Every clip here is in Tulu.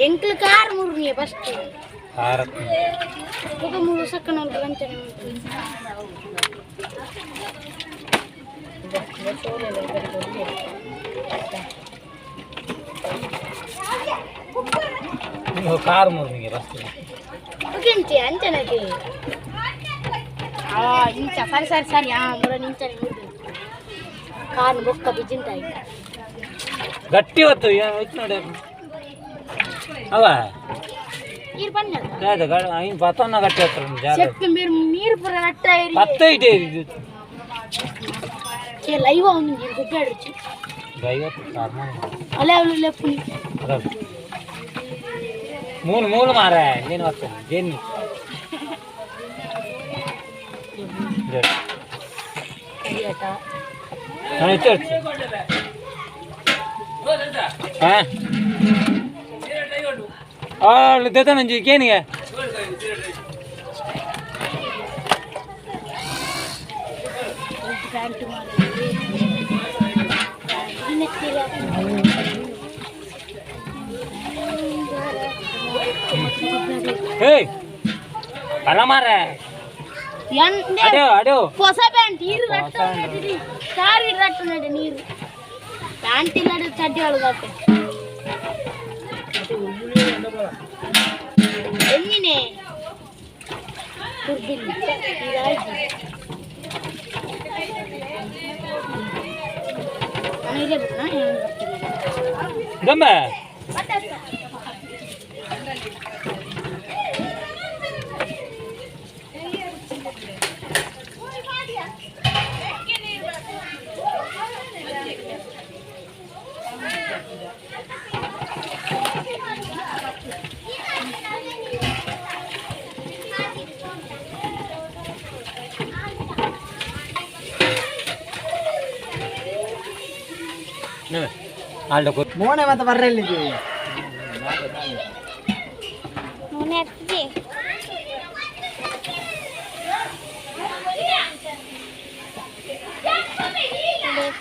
ಎಂಕ್ಲು ಕಾರ್ ಮುರ್ನಿಯ ಫಸ್ಟ್. ಕಾರ್. ఒక ಮೂರು ಸಕ್ಕನ ಅಂತಾನೆ. Car ಮುರ್ನಿಗೆ first. ಓಕೆಂಚಿ ಅಂಚನಕ್ಕೆ ಆ ಇಂಚ ಸರಿ ಸರಿ ಸರಿ ಆ ಮುರ ನಿಂಚನೆ ಮುರ್ದು ಕಾರ್ ಬೊಕ್ಕ ಬಿಜಿಂತಾಯಿ. ಗಟ್ಟಿ ಹೊತ್ತು ಹೋಯ್ತು ನೋಡಿ ಅವ. ನೀರು ಬಣ್ಣ. ಐನ್ ಪತ್ತನ್ನ ಗಟ್ಟಿ ಹತ್ರ ಜಾಗ. ಚೆಪ್ಪು ನೀರು ನೀರು ಪೂರ ನಟ್ಟ. ಪತ್ತ ಇದೆ ಇದು. ಲೈವ್ ಅವನು ನೀರು ಗುಡ್ಡಾಡ್ರುಚಿ. ಐವತ್ತು ಕಾರ್. ಅಲ್ಲೇ ಅವಳು ಲೆಪ್ಪುನಿ. ಮೂರು ಮೂರು ಮಾರ ನೀನು ಹೊತ್ತು ಜೇನು. ಹಾಂ ದೇತಾನಂಜಿ ಕೇನಿಗೆ. ಪ್ಯಾಂಟ್ ಮಾಡಿ. ಏಯ್ ಬಲ ಮಾರ. ಅಡೋ ಅಡೋ. ಹೊಸ ಪ್ಯಾಂಟ್ ನೀರು ರಟ್ಟ ಸಾರಿ ರಟ್ಟು ನಡೆ ನೀರು ಪ್ಯಾಂಟ್ ಇಲ್ಲ ಚಡ್ಡಿ ಒಳಗತ್ತೆ ಎನ್ನಿನೇ ಕುರ್ದಿಲ್ಲ ಹೀಗಾಗಿ ನಾನು ಇಲ್ಲೇ ಬಿಡ್ನಾ ಏನು ಬರ್ತೀನಿ. ಗಮ್ಮ. ಅಲ್ಲ. ಮೋನೆ ಮತ್ತೆ ಬರ್ರಲ್ಲಿ. ಮೋನೆ ಹತ್ತಿದೆ.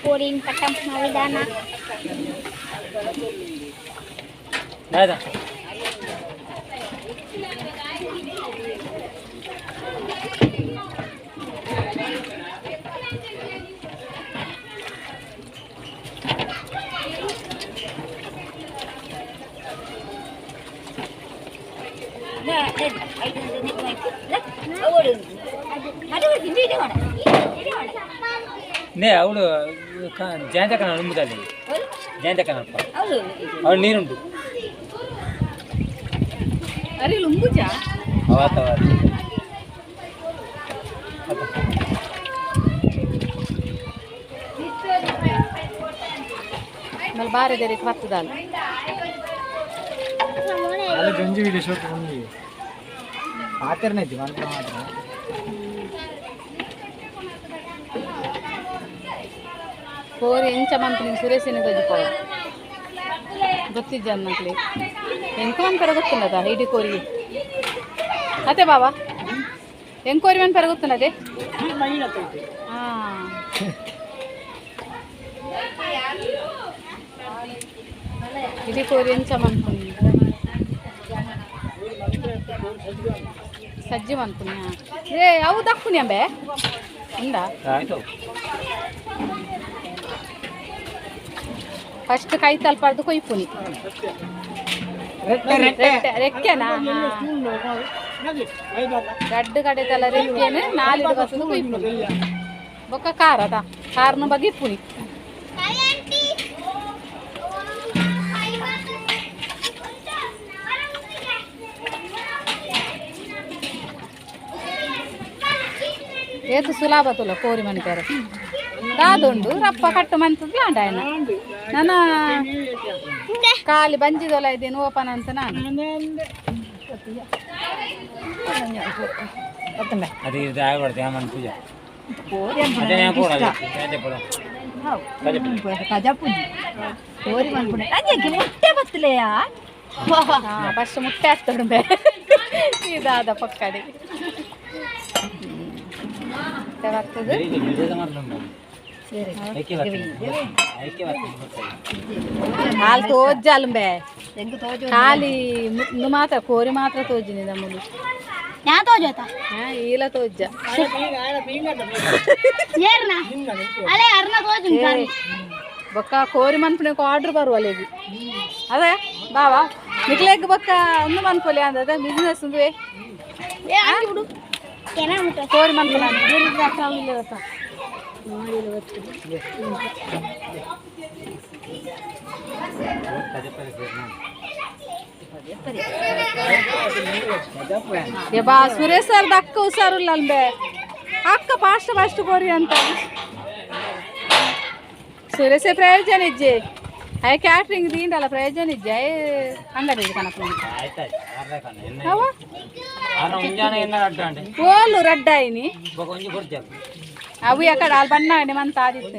ಕೋರಿನ ಪಟ್ಟಂ ವಿಧಾನ. ಆಯ್ತಾ? ನೇ ಅವಳು ಜಯಂತಕ್ಕನ ಉಂಬುದಲ್ಲಿ ಜಯಂತಕ್ಕನಪ್ಪ ಅವಳು ನೀರುಂಟು. ಅರೆ ಲುಂಬುಜಾ. ಅವತ್ತ ಅವತ್ತು. ಮಲ್ಲಿ ಬಾರೆ ದೇರಿಗೆ ಬರ್ತದಲ್ಲ. ಅಲ್ಲ ಗಂಜಿ ವಿಡಿಯೋ ಶೋಕ್ ಬಂದು ಪಾತಿರ್ನ ಇದ್ದಿ ಮಾತ್ರ ಮಾತ್ರ. ಕೋರಿ ಎಂಚ ಮಂತ್ ನೀನು ಸುರೇಶಿನ ತಜ್ಜಿಪೋ ಗೊತ್ತಿದ್ದ ಅನ್ನಕ್ಲಿ ಎಂಕ ಮನ್ಪೆರ ಗೊತ್ತುನ್ನದ ಇಡೀ ಕೋರಿ ಅತ್ತೆ ಬಾಬಾ ಎಂಕೋರಿ ಮನ್ಪೆರ ಗೊತ್ತುನ್ನದೆ. ಹಾಂ ಇಡೀ ಕೋರಿ ಎಂಚ ಮನ್ಪುನಿ ಸಜ್ಜಿ ಮನ್ಪುನಿ ಏ ಅವು ದಕ್ಕುನಿ ಅಂಬೆ ಉಂಡಾ. ಆಯ್ತು. ಫಸ್ಟ್ ಕೈ ತಲ್ಪಾರ್ದು ಕೊಯ್ಪುನಿ. ರೆಟ್ಟೆ ರೆಟ್ಟೆ. ರೆಟ್ಟೆ ರೆಕ್ಕೆನಾ ಗಡ್ಡು ಕಡೆತಲ್ಲ ರೆಕ್ಕೆನೆ ನಾಲಿಡು ಬಸದು ಕೊಯ್ಪುನಿ ಬೊಕ್ಕ ಖಾರ ಅದ ಖಾರನು ಬಗಿಪ್ಪುನಿ. ಏತು ಸುಲಭ ತುಲ ಕೋರಿ ಮನಿಪೇರೆ ದಾದುಂಡು ರಪ್ಪ ಕಟ್ಟು ಮಂತದ ಆಂಡ ನನ್ನ ಖಾಲಿ ಬಂಜಿದೊಲ ಇದ್ದೇನು ಓಪನ್ ಅಂತ ನಾನು. ಅದು ಇದು ಆಗಬಾರ್ದು ಯಾಮನ್ ಪೂಜೆ ಅದೇ ഞാൻ ಕೂಡ ಅದೇ ಪಡ. ಕಜಪುಜಿ ಕೋರಿ ಮನ್ಪುಣೆ ಅಂಜಕ್ಕೆ ಮುಟ್ಟೆ ಬತ್ತಲೆಯಾ. ಫಸ್ಟ್ ಮುಟ್ಟೆ ಆಗ್ತದೆ ಇದಾದ ಪಕ್ಕಡಿ ಆಗ್ತದೆ. ಹಾಲು ತೋಜ್ಜಾಲುಂಬೆ ಖಾಲಿ ಇಂದು ಮಾತ್ರ ಕೋರಿ ಮಾತ್ರ ತೋಜಿನಿ ನಮ್ಮದು. ಯಾ ತೋಜೋತ? ಈಲ ತೋಜ್ಜ. ಏರ್ನ ಅಲೆ ಅರ್ನ ತೋಜು. ಬೊಕ್ಕ ಕೋರಿ ಮನ್ಪುನಕ್ಕೆ ಆರ್ಡ್ರ್ ಬರುವಲ್ಲೆಗ್ ಅದೇ ಬಾವಾ ನಿಕ್ಲೆಗ್ ಬೊಕ್ಕ ಒಂದು ಮನ್ಪೊಲಿ ಅಂದದ ಬಿಸ್ನೆಸ್ ಉಂದುವೆ. ಏ ಅಂಗಿ ಬಿಡು ಕೆನ ಮುಟ್ಟ. ಕೋರಿ ಮನ್ಪುನ. ಬಾ ಸುರೇಶ್ ಸರ್ ಅಕ್ಕ ಹುಷಾರುಲ್ಲ ಅಲ್ಬೆ ಅಕ್ಕ ಫಾಸ್ಟ್ ಫಾಸ್ಟ್ ಕೋರಿ ಅಂತ ಸುರೇಶೇ ಪ್ರಯೋಜನ ಇಜ್ಜೆ ಅಯ್ಯ ಕ್ಯಾಟ್ರಿಂಗ್ ದಿಂಡಲ್ಲ ಪ್ರಯೋಜನ ಇಜ್ಜೆ ಅಯ್ಯ ಅಂಗಡಿ ಕನಕ. ಅವ ಓಲು ರಡ್ಡಾಯಿನಿ ಅವು ಅಕಡ ಅಲ್ಲಿ ಬಣ್ಣ ಮಂತ ಆದಿತ್ತು.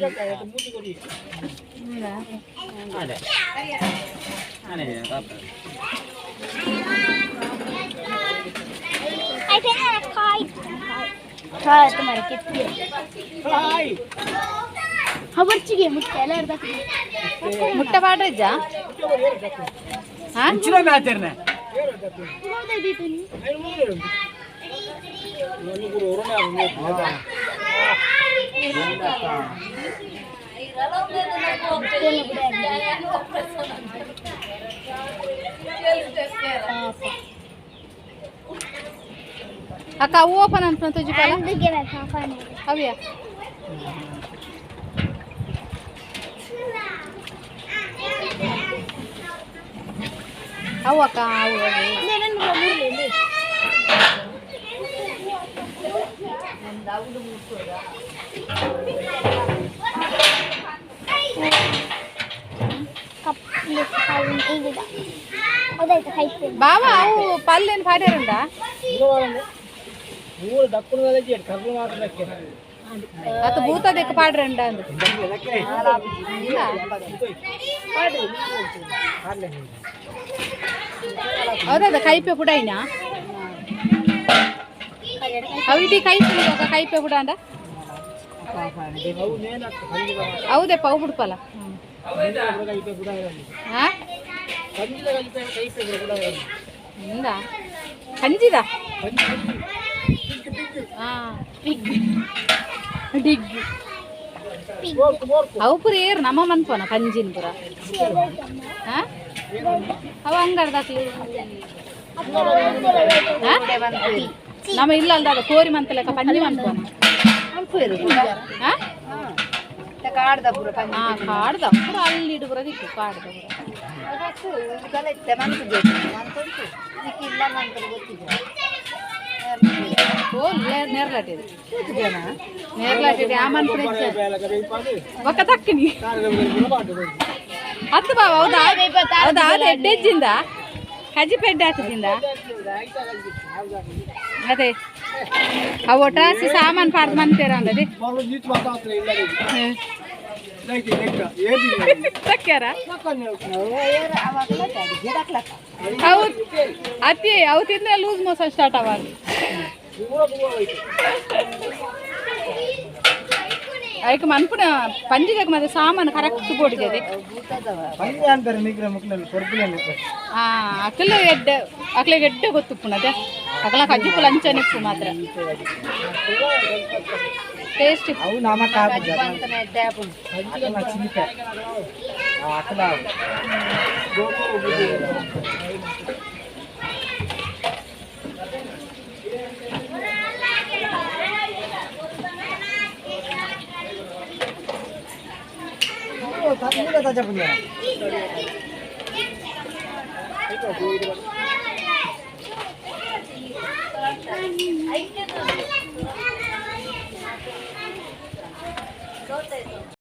ಮುಟ್ಟ ಪಾಡ್ರಜ್ಜ. ಅಕ್ಕ ಅವು ಓಪನ್ ಅಂತ ತುಜಿಪಾಲ ಅವಿಯಾ. ಅವು ಅಕ್ಕ ಅವು ಅವು. ಬಾಬಾ ಅವು ಪಲ್ಲೇನು ಪಾಡ್ಯಾರುಂಡ? ಅತ್ತ ಭೂತ ದೆಕ್ಕ ಪಾಡ್ರಂಡ ಅಂದು ಹೌದದ ಕೈಪೆ ಪುಡೈನ ಅವು ಇಡೀ ಕೈಪೆ ఒక ಕೈಪೆ ಪುಡ ಅಂದ ಹೌದಪ್ಪ ಅವು ಬಿಡ್ಪಲ್ಲ. ಹಾ ಕಂಜಿದ ಡಿಗ್ ಅವು ಪೂರ ಏರು ನಮ್ಮ ಮನ್ಪೋನ ಕಂಜಿನ ಪುರ. ಅವ ಅಂಗಡ್ದಾಕ್ಲಿ ನಮ್ಮ ಇಲ್ಲ ಅಲ್ದ ಕೋರಿ ಮಂತಲೆಕ್ಕ ಪಂಜಿ ಮನ್ಪೋನ. ಕಾಡ್ದ ಪೂರ ಅಲ್ಲಿ ಇಡು ದಿಕ್ಕು ಕಾಡ್ದ ಪೂರ. ಓ ನೇರ್ಲಾಟಿದೆ ನೇರ್ಲಾಟಿದೆ ಆ ಮನ್ಪುನ ಒಕ್ಕ ತಕ್ಕಿನಿ ಅತ್ತು ಬಾವ. ಹೌದಾ ಹೌದಾ? ಅದು ಎಡ್ಡೆಜ್ಜಿಂದ ಕಜಿ ಪೆಡ್ಡೆ ಹಾಕದಿಂದ ಅದೇ ಅವು ಒಟ್ರಾಸಿ ಸಾಮಾನು ಪಾಡ್ದು ಮನ್ಪೇರ ಅಂದದೆ ತಕ್ಕ್ಯಾರ ಅವು ಅತಿ ಅವು ತಿಂದ್ರೆ ಲೂಸ್ ಮೋಷನ್ ಸ್ಟಾರ್ಟ್ ಅವಾಗ. ಐಕ್ ಮನ್ಪುನ ಪಂಜಿಗೆ ಮತ್ತೆ ಸಾಮಾನು ಕರೆಕ್ಟ್ ಬೋಡಿಗೆ. ಅಕಲ ಎಡ್ಡೆ ಅಕ್ಲೆಗೆ ಎಡ್ಡೆ ಗೊತ್ತುಪ್ಪುನದೆ ಅಕಲ ಕಜ್ಜಿಪು ಲಂಚ ನಿಪ್ಪು ಮಾತ್ರ ಟೇಸ್ಟ್. ಅವು ನಾಮ ಅಕಲ.